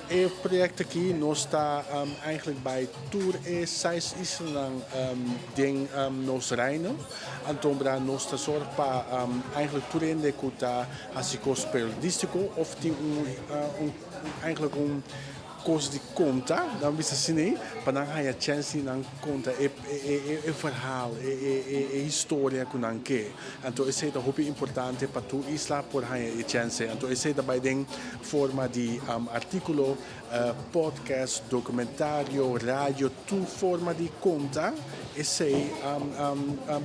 E proyecto aki nos ta eigenlijk bay tur e seis islanan den nos reino. Anto bra nos ta zorg pa eigenlijk tur hende cu ta haci cos periodistico of tin un eigenlijk un cos di conta, nan bisa asina, pa nan haya chance di nan conta e e verhaal, e historia cu nan ke. Anto esey ta hopi importante pa tur isla por haya e chance. Anto esey ta bay den forma di articulo, podcast, documentario, radio, tur forma di conta esey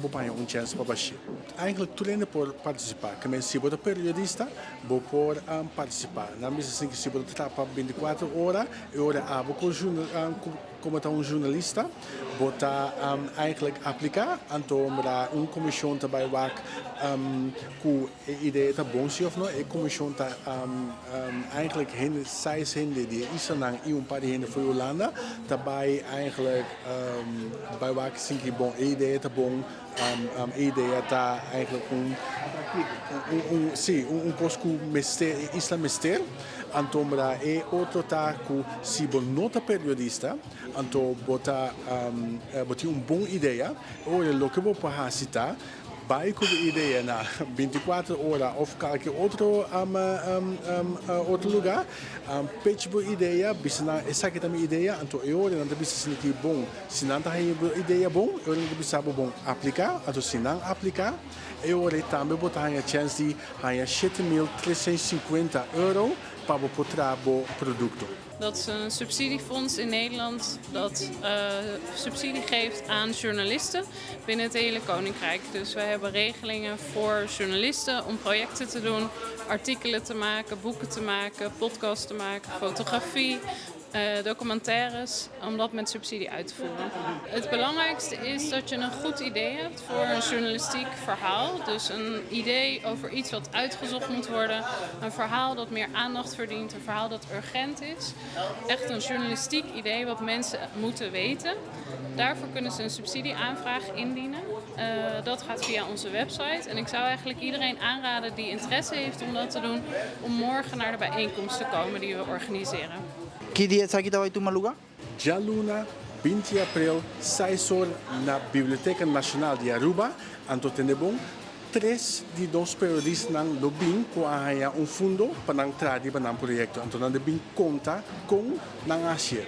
bo por haya un chance pa bash'e. Eigenlijk tur hende por participa. Kende si bo ta periodista bo por participa. Nan bisa asin si bo ta traha pa 24 ora e ora abo como ta un journalista bo ta eigenlijk aplica, anto un comision ta bay wak cu e idea ta bon si of no. E comision ta eigenlijk hende, seis hende di e islanan y un par di hende for di Hulanda ta bay eigenlijk bay wak sin ki bon e idea ta bon, e idea ta eigenlijk un, si, un cos cu mester, e isla mester. Anto e otro ta cu si bo no ta periodista, anto bo tin un bon idea, ora loke bo por haci ta bay cu e idea na 24 Ora of cualkier otro lugar, pitch bo idea, bisa nan: "Esaki ta mi idea." Anto e ora nan ta bisa asina ki bon, si nan ta haya bo idea bon, e ora nan ta bisa bo: "Bon, aplica." Anto si nan aplica, e ora tambe bo ta haya chance di haya €7350 pa bo por traha bo producto. Dat is een subsidiefonds in Nederland dat subsidie geeft aan journalisten binnen het hele koninkrijk. Dus wij hebben regelingen voor journalisten om projecten te doen, artikelen te maken, boeken te maken, podcasts te maken, fotografie, documentaires, om dat met subsidie uit te voeren. Het belangrijkste is dat je een goed idee hebt voor een journalistiek verhaal. Dus een idee over iets wat uitgezocht moet worden, een verhaal dat meer aandacht verdient, een verhaal dat urgent is. Echt een journalistiek idee wat mensen moeten weten. Daarvoor kunnen ze een subsidieaanvraag indienen. Dat gaat via onze website. En ik zou eigenlijk iedereen aanraden die interesse heeft om dat te doen, om morgen naar de bijeenkomst te komen die we organiseren. Ki dia esaki ta bay tuma luga? Dialuna, 20 di april, 6 or na Biblioteca Nacional di Aruba. Anto tende bon, tres di nos periodistanan lo bin cu a haya un fondo pa nan traha nan proyecto. Anto nan ta bin conta con nan a haci.